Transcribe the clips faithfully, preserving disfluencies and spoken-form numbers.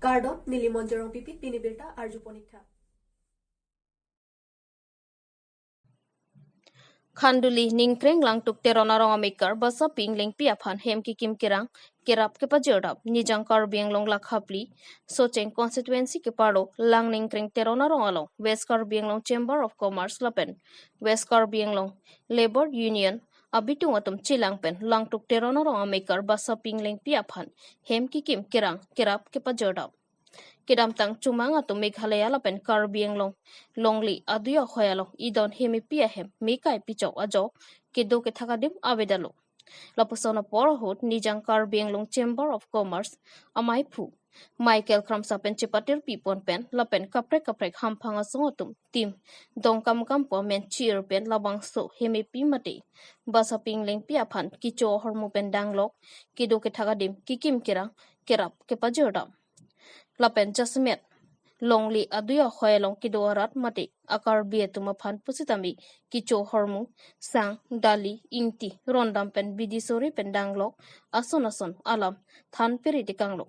Kardom, neli Monjorong Pipi, pini birta arju ponik tha. Khanduli Ningkreng Langtuk Teron arong amekar Basaping Lengpi aphan hem kikim kerang kerap kepajirdam. Nijang Karbi Anglong Lakhapli Socheng constituency keparlo Lang Ningkreng Teron arong along West Karbi Anglong Chamber of Commerce lapen West Karbi Anglong Labour Union abitung atum chelang pen Langtuk Teron arong amekar Basaping Lengpi aphan hem kikim kerang kerap kepajirdam. Kedamtang chumang atum Meghalaya lapen Karbi Anglong longli adui ahoi along idon hemepi ahem mekai pichok ajok kedo kethak adim avedetlo. Lapuson apor ahut Nijang Karbi Anglong Chamber of Commerce amaiphu Michael Kramsa pen chepatir pipon pen lapen kaprek kaprek hamphang asong atum tim Dongkamukam pu amen chir pen labangso hemepi mate Basaping Lengpi aphan kecho ahormu pen danglok kedo kethak adim kikim kerang kerap kepajirdam. Lapen jasemet longli adui ahoi along kedo arat mate a-Karbi atum aphan pusitame kecho ahormu, sang, dali, ingti, rondam pen bidi sore pen danglok ason ason alam than peri tekanglo.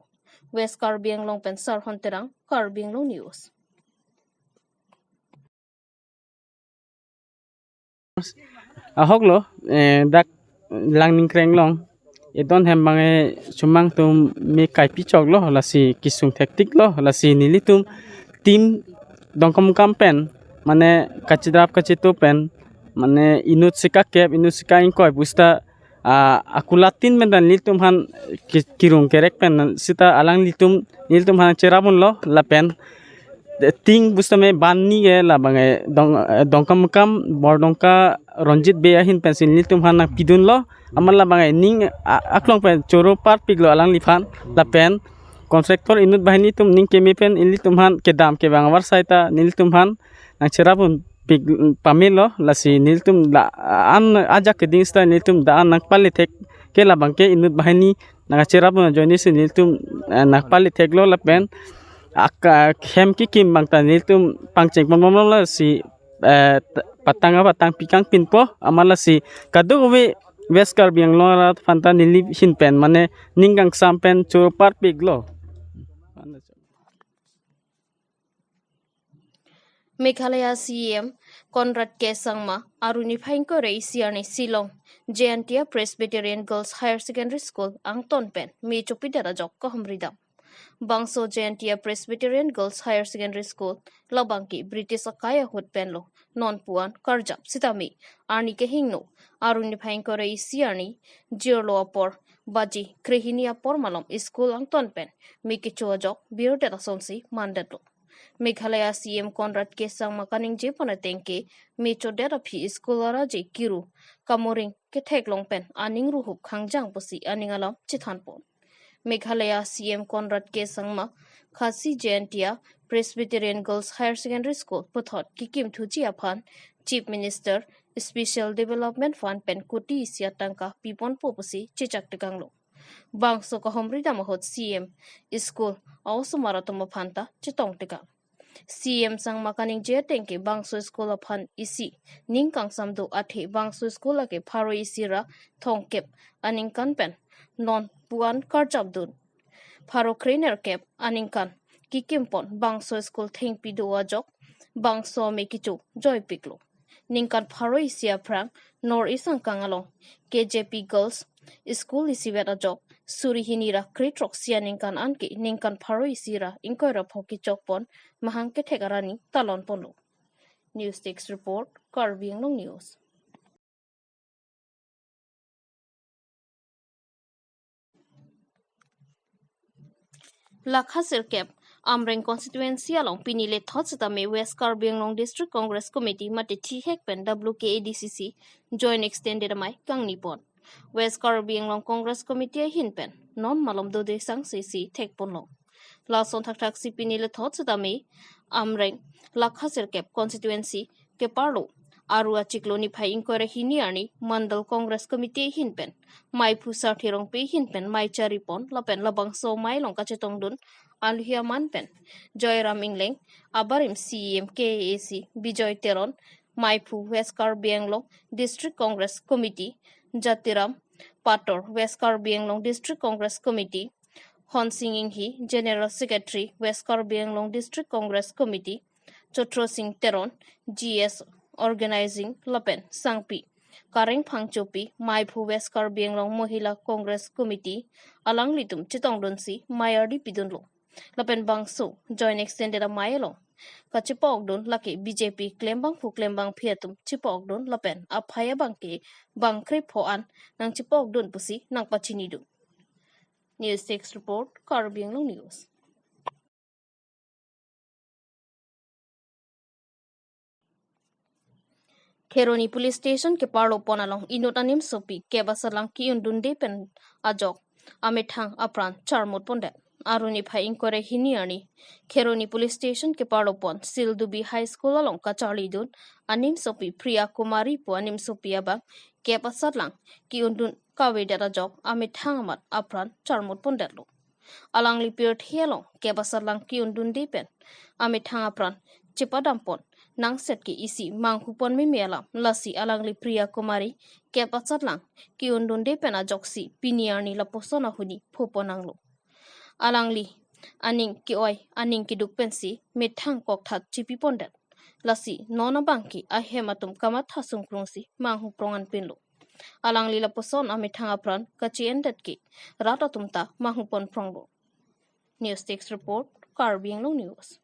West Karbi Anglong pen Sarhon Terang, Karbi Anglong News. Ahok lo, eh, dak Lang Ningkreng along idon hem abang, eh, chumang atum mekai pichok lo, lasi kesung thektik lo, lasi nelitum tim Dongkamukam pen, mane kachidrap kachito pen, mane inut sika kep, inut sika ingkoi pusta, ah, akulatin pen ta nelitum aphan ki-, kirung kerek pen sita alanglitum nelitum aphan cherap unlo lapen ting pusitame banni ke labang, eh, Dong, eh, Dongkamukam Bordongka Ronjit Bey ahin pensi nelitum aphan nangpidunlo, amat labang, eh, ning, ah, aklong pen choro parpiklo alangliphan lapen contractor inut banghini atum ning keme pen ilitum aphan kedam kevang avarsai ta nelitum aphan nangcherap unpik pamelo, lasi nelitum la-an ajak keding sita nelitum da-an nangpale thek ke labang ke inut banghini nangcherap un ajoine si nelitum, eh, nangpale theklo lapen ak-, hem kikim abang ta nelitum pangcheng ponbomlo, lasi, eh, t-, patang apatang pikang pinpo, amat lasi kadokave West Karbi Anglong arat aphan ta neli ahin pen mane ning kangsam pen choro parpiklo. Meghalaya C E M Conrad K Sangma arni niphai ingkoi ra isi arni Shillong Jaintia Presbyterian Girls Higher Secondary School angton pen me chopidet ajok kahumri dam. Bangso Jaintia Presbyterian Girls Higher Secondary School labang ke British akai ahut penlo non puan karjap sitame arni kehingno arni niphai ingkoi ra isi arni jirlo apor baji krehini apor malom school angton pen me kecho ajok birdet asonsi mandetlo. Meghalaya C E M Conrad K Sangma kaningje pon ateng ke me chodet aphi school araje kiru kamoring kethek along pen aning ruhup khangjang pusi aning alam chethan pon. Meghalaya C E M Conrad K Sangma Khasi Jaintia Presbyterian Girls Higher Secondary School puthot kikim thuji aphan Chief Minister Special Development Fund pen koti isi atangka piponpo pusi chechak tekanglo. Bangso kahumri dam ahut C E M school a-osomar atum aphan ta chetong tekang. C E M Sangma kaningje ateng ke bangso school aphan isi ning kangsam do athe bangso school ake pharo isi ra thomkep aningkan pen non puan karjapdun. Pharo krenerkep aningkan kikim pon bangso school thengpi do ajok bangso me kecho joipiklo. Ningkan pharo isi aphrang North East angkang along K J P Girls School isivet ajok suri hini ra kre throksi aningkan anke ningkan pharo isi ra ingkoi ra pho kechok pon mahang kethek arni talon ponlo. News Desk Report, Karbi Anglong News. Lakha sirkep Amreng constituency along pini lethot sitame West Karbi Anglong District Congress Committee mate thihek pen W K A D C C Joint Extended amei kangni pon. West Karbi Anglong Congress Committee ahin pen non malom dode sangsi si thek ponlo. Lason thakthak si pini lethot sitame Amreng Lakha sirkep constituency keparlo Aru achiklo niphai ingkoi ra hini arni Mandal Congress Committee ahin pen Maiphu Sarthe Rongpi ahin pen mei chari pon lapen labangso mei along kachetongdun alohi aman pen Joyram Engleng, abarim C E M K A A C Bijoy Teron, Maiphu West Karbi Anglong District Congress Committee Jatiram Pator, West Karbi Anglong District Congress Committee Khonsing Inghi, General Secretary, West Karbi Anglong District Congress Committee, Chotro Sing Teron, G S Organizing, lapen Sangpi Kareng Phangchopi, Maiphu West Karbi Anglong Mohila Congress Committee, alanglitum chetongdunsi mei ardi pidunlo. Lapen bangso Joint Extended amei along kachepa-okdun lake B J P klembangphu klembangphi atum chepa-okdun lapen aphai abangke bangkrepho an nangchepa-okdun pusi nangpachinidun. News Desk Report, Karbi Anglong News. Kheroni Police Station keparlo pon along inut animsopi kep asatlang ki-undunde pen ajok amethang apran charmut pondet. Arni phai ingkoi ra hini arni Kheroni Police Station keparlo pon Sildubi High School along kacharlidun animsopi Priya Kumari pu animsopi abang kep asatlang ki-undun kavedet ajok amethang amat apran charmut pondetlo. Alangli pirthe along kep asatlang ki-undunde pen amethang apran chepadam pon nangset ke isi manghu pon meme alam, lasi alangli Priya Kumari kep asatlang ki-undunde pen ajoksi pini arni lapuson ahuni phu pon nanglo. Alangli aning ke-oi aning keduk pensi methang kokthat chepi pondet. Lasi non abangke ahem atum kamatha sungkrungsi manghu prong an pinlo. Alangli lapuson amethang apran kachi-endet ke rat atum ta manghu pon pronglo. News Desk Report, Karbi Anglong News.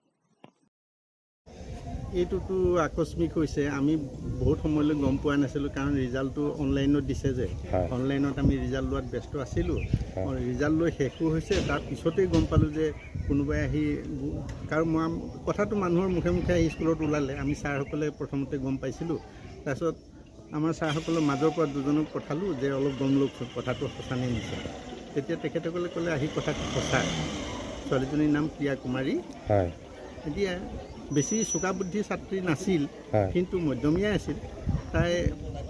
এইটোতো আকস্মিক হৈছে, আমি বহুত সময়লৈ গম পোৱা নাছিলোঁ, কাৰণ ৰিজাল্টটো অনলাইনত দিছে যে। হয়। অনলাইনত আমি ৰিজাল্ট লোৱাত ব্যস্ত আছিলোঁ। হয়। ৰিজাল্ট লৈ শেষো হৈছে, তাৰ পিছতেই গম পালোঁ যে কোনোবাই আহি, কাৰণ মই, কথাটো মানুহৰ মুখে মুখে আহি স্কুলত ওলালে, আমি ছাৰসকলে প্ৰথমতে গম পাইছিলোঁ। তাৰপিছত আমাৰ ছাৰসকলৰ মাজৰ পৰা দুজনক পঠালোঁ যে অলপ গম লওকচোন কথাটো সঁচা নে মিছা। তেতিয়া তেখেতসকলে ক'লে, "আহি কথাটো সঁচা।" ছোৱালীজনীৰ নাম প্ৰিয়া কুমাৰী। হয়। এতিয়া বেছি চোকা বুদ্ধি ছাত্ৰী নাছিল, হয়। কিন্তু মধ্যমীয়াই আছিল। তাই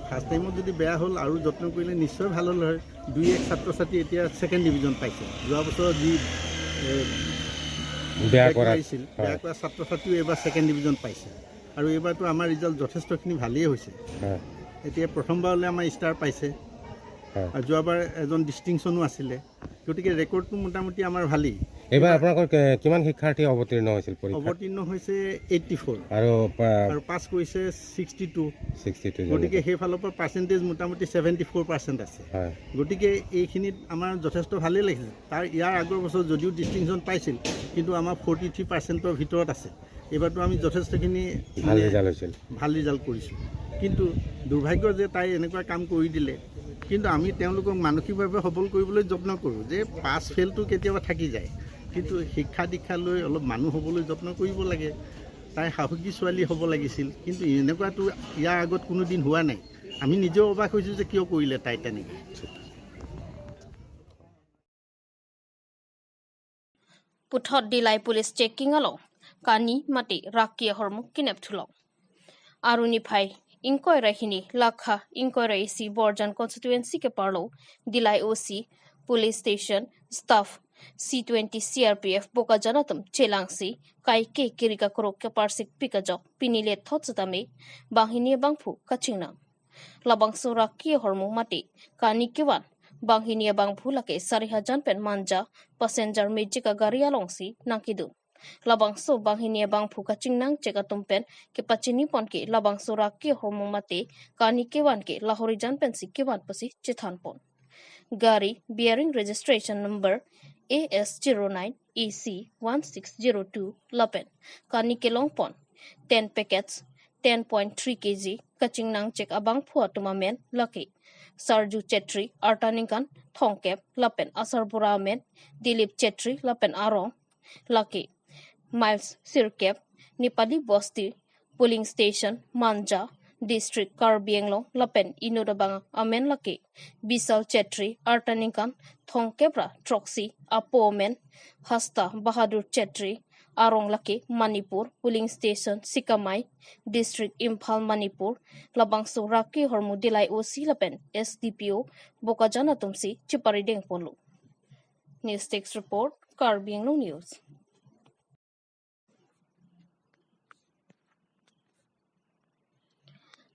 ফাৰ্ষ্ট টাইমত যদি বেয়া হ'ল আৰু যত্ন কৰিলে নিশ্চয় ভাল হ'ল হয়। দুই এক ছাত্ৰ ছাত্ৰী এতিয়া ছেকেণ্ড ডিভিজন পাইছে। যোৱা বছৰ যি, এ, বেয়া বেক কৰাত, মাৰিছিল, বেয়া হয়। কৰা ছাত্ৰ ছাত্ৰীও এইবাৰ ছেকেণ্ড ডিভিজন পাইছে। আৰু এইবাৰতো আমাৰ ৰিজাল্ট যথেষ্টখিনি ভালেই হৈছে। হয়। এতিয়া প্ৰথমবাৰলৈ আমাৰ ষ্টাৰ পাইছে। হয়। আৰু যোৱাবাৰ এজন ডিষ্টিংশ্যনো আছিলে। গতিকে ৰেকৰ্ডটো মোটামুটি আমাৰ ভালেই। এইবাৰ আপোনালোকৰ কে-, কিমান শিক্ষাৰ্থী অৱতীৰ্ণ হৈছিল পৰীক্ষাত? অৱতীৰ্ণ হৈছে এইট্টি ফ'ৰ। আৰু পা-, আৰু পাছ কৰিছে ছিক্সটি টু। ছিক্সটি টু জন। গতিকে সেইফালৰ পৰা পাৰ্চেণ্টেজ মোটামুটি ছেভেণ্টি ফ'ৰ পাৰ্চেণ্ট আছে। হয়। গতিকে এইখিনিত আমাৰ যথেষ্ট ভালেই লাগিছে। তাৰ ইয়াৰ আগৰ বছৰ যদিও ডিষ্টিংশ্যন পাইছিল, কিন্তু আমাৰ ফৰ্টি থ্ৰী পাৰ্চেণ্টৰ ভিতৰত আছে। এইবাৰতো আমি যথেষ্টখিনি ভাল মানে ৰিজাল্ট হৈছিল। ভাল ৰিজাল্ট কৰিছোঁ। কিন্তু দুৰ্ভাগ্য যে তাই এনেকুৱা কাম কৰি দিলে। কিন্তু আমি তেওঁলোকক মানসিকভাৱে সবল কৰিবলৈ যত্ন কৰোঁ যে পাছ ফেইলটো কেতিয়াবা থাকি যায়, কিন্তু শিক্ষা দীক্ষা লৈ অলপ মানুহ হ'বলৈ যত্ন কৰিব লাগে। তাই সাহসী ছোৱালী হ'ব লাগিছিল, কিন্তু এনেকুৱাতো ইয়াৰ আগত কোনো দিন হোৱা নাই। আমি নিজেও অবাক হৈছোঁ যে কিয় কৰিলে তাই তেনেকৈ। Puthot Dillai Police checking along kani mate raki ahormu kinep thulong. Arni phai ingkoi ra hini lakha ingkoi ra isi Borjan constituency keparlo Dillai O C police station staff C twenty C R P F Bokajan atum chelangsi kaike kiri kakrok keparsik pik ajok pini lethot setame banghini bangphu kachingnang. Labangso raki ahormu mate kani kevan banghini abangphu lake Sarihajan pen Manja passenger magic agari alongsi nangkedun. Labangso banghini abangphu kachingnang chek atum pen kepachini pon ke labangso raki ahormu mate kani kevan ke Lahorijan pensi kevan pusi chethan pon. Gari bearing registration number A S zero nine A C one six zero two lapen kani kelong pon ten packets ten point three K G kachingnang chek abangphu atum amen lake Sarju Chetri, arta ningkan thomkep lapen asarbura amen Dilip Chetri lapen arong lake Miles Sirkep, Nepali Bosti, polling station Manja, district Karbi Anglong lapen inut abang amen lake Bisal Chetri, arta ningkan thomkep ra throksi, apo amen Hasta Bahadur Chetri, arong lake Manipur, polling station Sikamai, district Imphal, Manipur. Labangso raki ahormu Dillai O C lapen S D P O Bokajan atumsi cheparideng ponlo. News Desk Report, Karbi Anglong News.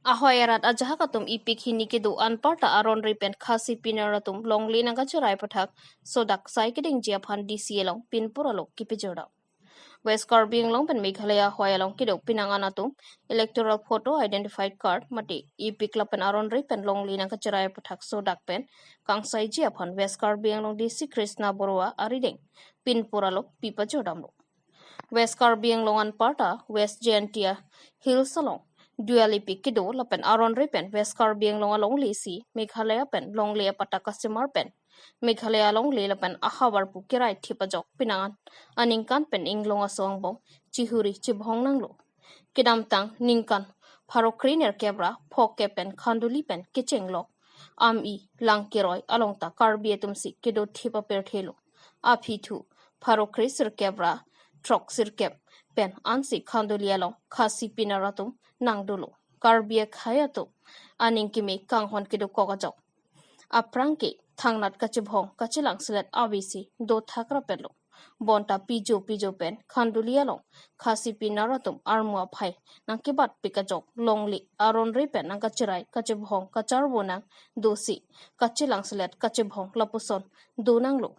Ahoi arat ajahak atum ipik hini kedo anparta aron ri pen Khasi pinar atum longle nangkacherai aputhak sodak sai kedengji aphan D C along pinpur alo kipejor dam. West Karbi Anglong pen Meghalaya ahoi along kedo pinangan atum electoral photo, identified card mate ipik lapen aron ri pen longle nangkacherai aputhak sodak pen kangsaiji aphan West Karbi Anglong D C Krishna Baruah arideng pinpur alo pipejor damlo. West Karbi Anglong anparta West Jaintia Hills along dual ipik kedo lapen aron ri pen West Karbi Anglong alongle si Meghalaya pen longle apatta kasemar pen Meghalaya alongle lapen ahavar pu kerai thip ajok pinangan aningkan pen inglong aso angbong chihuri chibhong nanglo. Kedamtang ningkan pharo kre nerkep ra phokep pen Khanduli pen kechenglok Ami, Langkeroi along ta Karbi atum si kedo thip apirthe lo. Aphi thu pharo kre sirkep ra throk sirkep pen ansi Khanduli along Khasi pinar atum nangdolo. Karbi akhei atum aning keme kanghon kedokok ajok. Aphrang ke thangnat kachibhong kachelang selet ave si dothak rapetlo. Bonta pijo pijo pen Khanduli along Khasi pinar atum armu aphai nangkebat pik ajok longle aron ri pen nangkacherai kachibhong kacharvo nang dosi kachelang selet kachibhong lapuson do nanglo.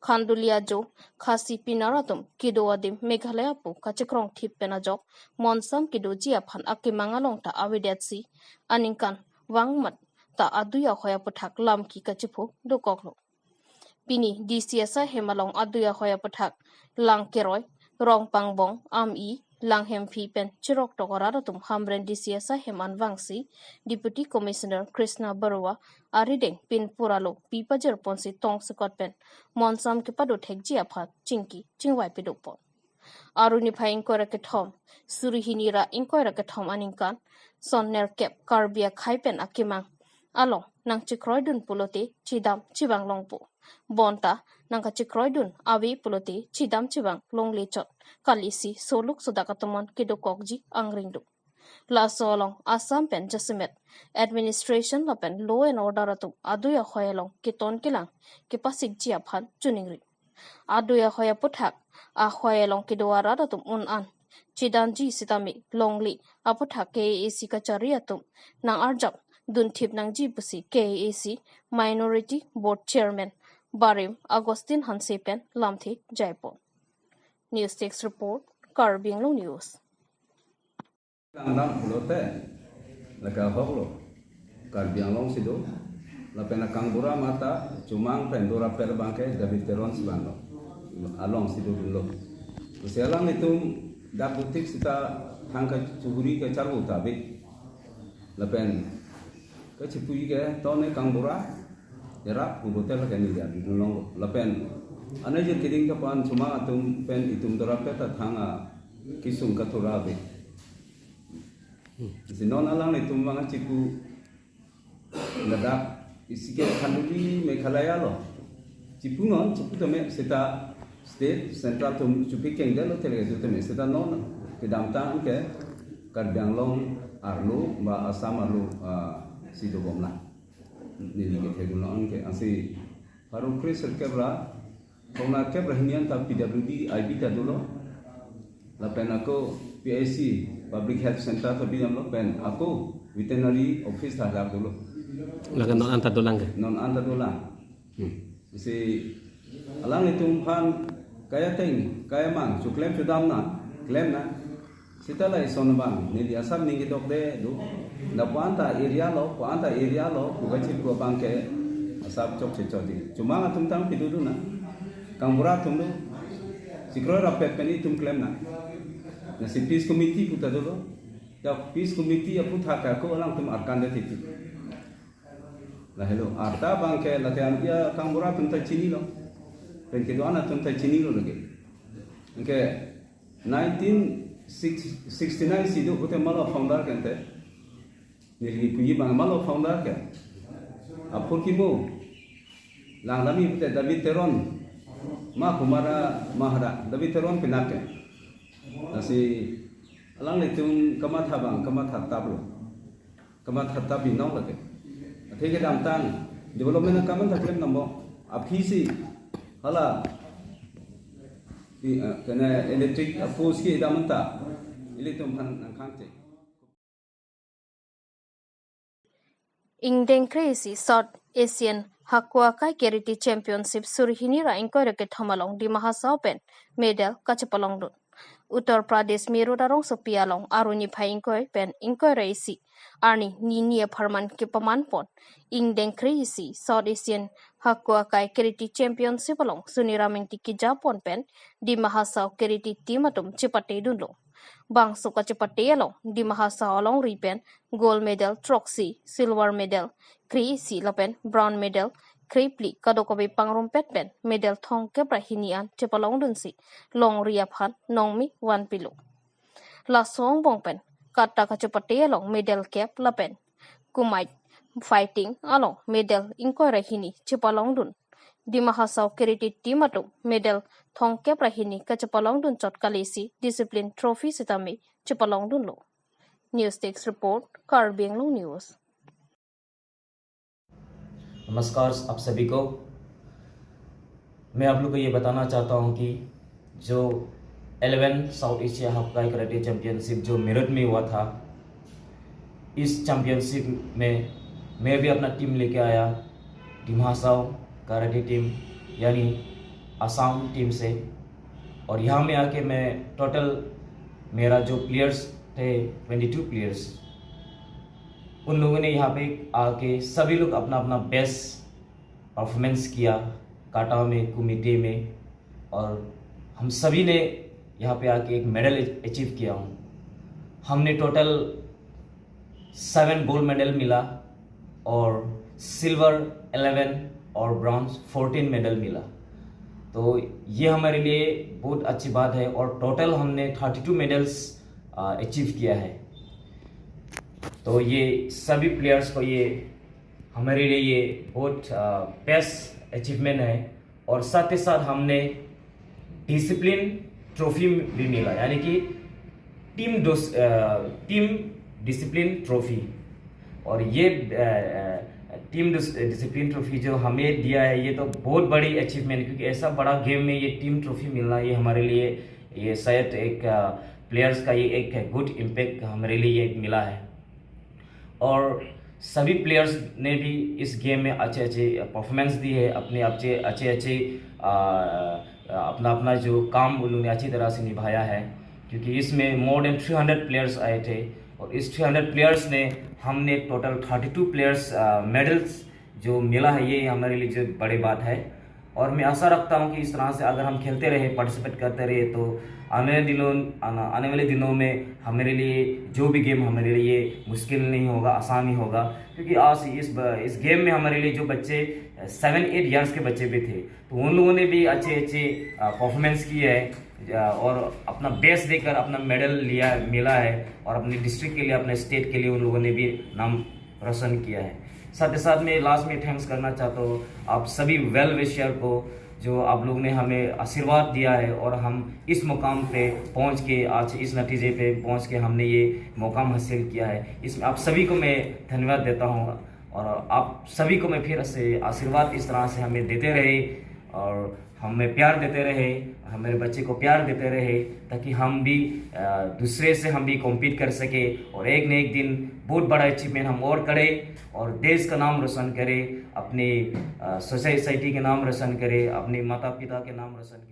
Khanduli ajo Khasi pinar atum kedo adim Meghalaya pu kachekrong thip pen ajok monsam kedoji aphan akemang along ta avedetsi aningkan vangmat ta adui ahoi aputhak lamki kachiphu dokoklo. Pini D C asai hem along adui ahoi aputhak Langkeroi, Rongpangbong, Ami, Langhemphi pen chirok tok arat atum Hamren D C asai hem anvangsi Deputy Commissioner Krishna Baruah arideng pinpur alo pipajir ponsi tongsekot pen monsam kepado thekji aphan chingki chingvai pidopon. Aru niphai ingkoi ra kethom, suri hini ra ingkoi ra kethom aningkan, son nerkep Karbi akhei pen akemang along nangchekroidun pulote chidam chivang longpo. Bonta nangkachekroidun ave pulote chidam chivang longle chot kali si soluk sodak atum an kedokokji angring do. Laso along Assam pen jasemet administration lapen law and order atum adui ahoi along keton kelang kepasikji aphan choningri. Adui ahoi aputhak ahoi along kedo arat atum un an chidamji sitame longle aputhak K A A C kachari atum nang-arjap dunthip nangji pusi K A A C Minority Board Chairman Barim Augustine Hanse pen lamthe jaipon. News Desk Report, Karbi Anglong News. Langdam pulote, lake ahok lo, Karbi Anglong si do, lapen akangbura mata chomang pen do rapet abangke David Teron si vanlo, along si dodunlo. Lasi alanglitum dak dotik sita thang kachihuri kacharvo ta ave. Lapen kachipuji ke tone kangbura, erap pu hotel ke neli adu dun longlo. Lapen anai jir keding kapan chomang atum pen itum do rapet ta thang akesung kathura ave. Lasi non alanglitum vang chipu ladak isi ke Khanduli Meghalaya lo. Chipu non, chipu tame sita state, central atum chopikeng detlo tele do tame sita non kedamtang ke Karbi Anglong arlo ba Assam arlo, ah, si dobomlang. Neli kethek dun longke ansi pharo kre sirkep ra, kongna kep ra hini an ta P W D I B ta dolo. Lapen ako P I C, Public Health Center ta bidamlo, pen ako Veterinary Office ta dak dolo. Lake non anta dolang ke? Non anta dolang. Hmm. Si alanglitum aphan kaya teng, kaya mang, choklem chodam na, klem na. Sita la ison abang, neli asap ning kedok de do. Da puan ta area lo, puan ta area lo, pu kachir ko abangke asap chokche chokche. Chomang atum tang pidu do na. Kangbura atum do. Chikroi rapet pen itum klem na. Lasi peace committee pu ta dolo. Ya peace committee aputhak ako alangtum arkan de titi. Lahelo, arta abangke latihan ya kangbura atum ta chinilo. Pen kedo-an atum ta chinilo lake. Anke nineteen sixty-nine si do pute malo founder ke ante. Neli puji abang malo founder ke. Apor kimo. Langdamji pute David Teron. Ma Kumara Mahara. David Teron penap ke. Lasi alanglitum kamatha abang, kamatha tap lo. Kamatha tap binong lake. Athe kedamtang development akam ta klem nangpo. Aphi si hala di, eh, kene electric post ke dam ta ilitum aphan nangkhang che. Ingdeng kre-isi South Asian Haku Akai Karate Championship suri hini ra ingkoi ra kethom along Dima Hasao pen medal kachepalongdun. Uttar Pradesh Meerut arongsopi along arni phai ingkoi pen ingkoi ra isi arni nini apharman kepamanpon ingdeng kre-isi South Asian Haku Akai Karate Championship along Suniram Ingti kejapon pen Dima Hasao karate team atum chepatedunlo. Bangso kachepate along Dima Hasao alongri pen gold medal throksi, silver medal kre-isi lapen bronze medal kre-phli kadokave pangrumpet pen medal thomkep ra hini an chepalongdunsi longri aphan nongmi vanpilo. Laso angbong pen kata kachepate along medal kep lapen kumite fighting along medal ingkoi ra hini chepalongdun. Dima Hasao karate team atum medal thomkep ra hini kachepalongdun chot kalisi discipline trophy sitame chepalongdunlo. News Desk Report, Karbi Anglong News. नमस्कार आप सभी को। मैं आप लोग को ये बताना चाहता हूँ कि जो इलेवन साउथ एशिया हाकुआकाई कराटे चैंपियनशिप जो मेरठ में हुआ था, इस चैंपियनशिप में मैं भी अपना टीम लेके आया, डिमा हासाओ कराटे टीम, यानी असम टीम से। और यहाँ में आके मैं टोटल, मेरा जो प्लेयर्स थे, ट्वेंटी टू प्लेयर्स, उन लोगों ने यहाँ पे आके सभी लोग अपना अपना बेस्ट परफॉर्मेंस किया, काटा में, कुमिटे में, और हम सभी ने यहाँ पे आके एक मेडल अचीव किया हूँ। हमने टोटल सेवन गोल्ड मेडल मिला और सिल्वर इलेवन और ब्रॉन्ज फोर्टीन मेडल मिला। तो ये हमारे लिए बहुत अच्छी बात है और टोटल हमने थर्टी टू मेडल्स अचीव किया है। तो ये सभी प्लेयर्स को, ये हमारे लिए ये बहुत बेस्ट अचीवमेंट है। और साथ ही साथ हमने डिसिप्लिन ट्रॉफी भी मिला, यानी कि टीम टीम डिसिप्लिन ट्रॉफी। और ये टीम डिसिप्लिन ट्रॉफी जो हमें दिया है, ये तो बहुत बड़ी अचीवमेंट, क्योंकि ऐसा बड़ा गेम में ये टीम ट्रॉफी मिलना, ये हमारे लिए, ये शायद एक प्लेयर्स का ये एक गुड इम्पैक्ट हमारे लिए ये मिला है। और सभी प्लेयर्स ने भी इस गेम में अच्छे अच्छे परफॉर्मेंस दी है, अपने अच्छे अच्छे अच्छे आ, अपना अपना जो काम उन लोगों ने अच्छी तरह से निभाया है, क्योंकि इसमें more than three hundred players आए थे और इस थ्री हंड्रेड प्लेयर्स ने, हमने total thirty two players medals जो मिला है, ये हमारे लिए जो बड़ी बात है। और मैं आशा रखता हूँ कि इस तरह से अगर हम खेलते रहे, पार्टिसिपेट करते रहे, तो आने वाले दिनों आना- आने वाले दिनों में हमारे लिए जो भी गेम, हमारे लिए मुश्किल नहीं होगा, आसान ही होगा, क्योंकि आज इस ब- इस गेम में हमारे लिए जो बच्चे सेवन एट ईयर्स के बच्चे भी थे, तो उन लोगों ने भी अच्छे अच्छे परफॉर्मेंस किए है, अ, और अपना बेस्ट देकर अपना मेडल लिया मिला है और अपने डिस्ट्रिक्ट के लिए, अपने स्टेट के लिए उन लोगों ने भी नाम रोशन किया है। साथ ही साथ मैं लास्ट में थैंक्स करना चाहता हूँ आप सभी वेल विशर को, जो आप लोग ने हमें आशीर्वाद दिया है और हम इस मुकाम पे पहुँच के, आज इस नतीजे पे पहुँच के हमने ये मुकाम हासिल किया है। इसमें आप सभी को मैं धन्यवाद देता हूँ और आप सभी को मैं फिर से आशीर्वाद इस तरह से हमें देते रहे और हमें प्यार देते रहे, हमारे बच्चे को प्यार देते रहे, ताकि हम भी अ, दूसरे से हम भी कॉम्पीट कर सके और एक न एक दिन बहुत बड़ा अचीवमेंट हम और करें और देश का नाम रोशन करें, अपने सोसाइटी का नाम रोशन करें, अपने माता पिता के नाम रोशन करें।